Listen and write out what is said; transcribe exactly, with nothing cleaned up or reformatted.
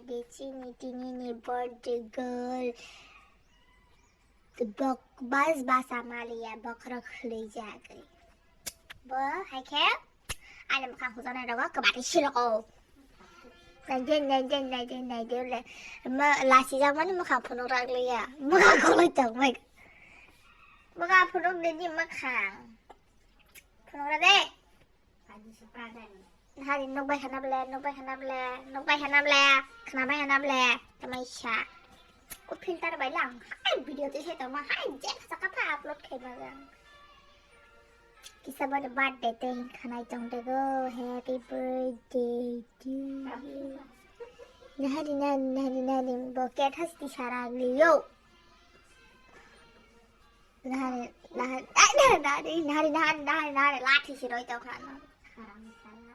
Bechini tini ni birthday girl. Bok bas basa maliya bokrok khwlwijak. Bo hai khe ani mwkhang hujaknai rogo kwbati siloko. Naidi, naidi, naidi, naidi le. Ma lasi jak mani mwkhang phunuk rak liya. Mwkhang khulai tong bai. Mwkhang phunuk de ni mwkhang. Phunuk ra de. Hari nokbai khana ble, nokbai khana ble, nokbai khana ble, khana bai khana ble, tamai sa. O filter bai lang, hai video te se tama, hai je kha kha upload khai ma jang. Kisa bani birthday te hin khanai tong de go, happy birthday to you. Nahari nani, nahari nani, bo cake has ti sara liyo. Nahari, nahari, ai, nahari, nahari, nahari, nahari, nahari, lathi siroi tong khana. Haram sala.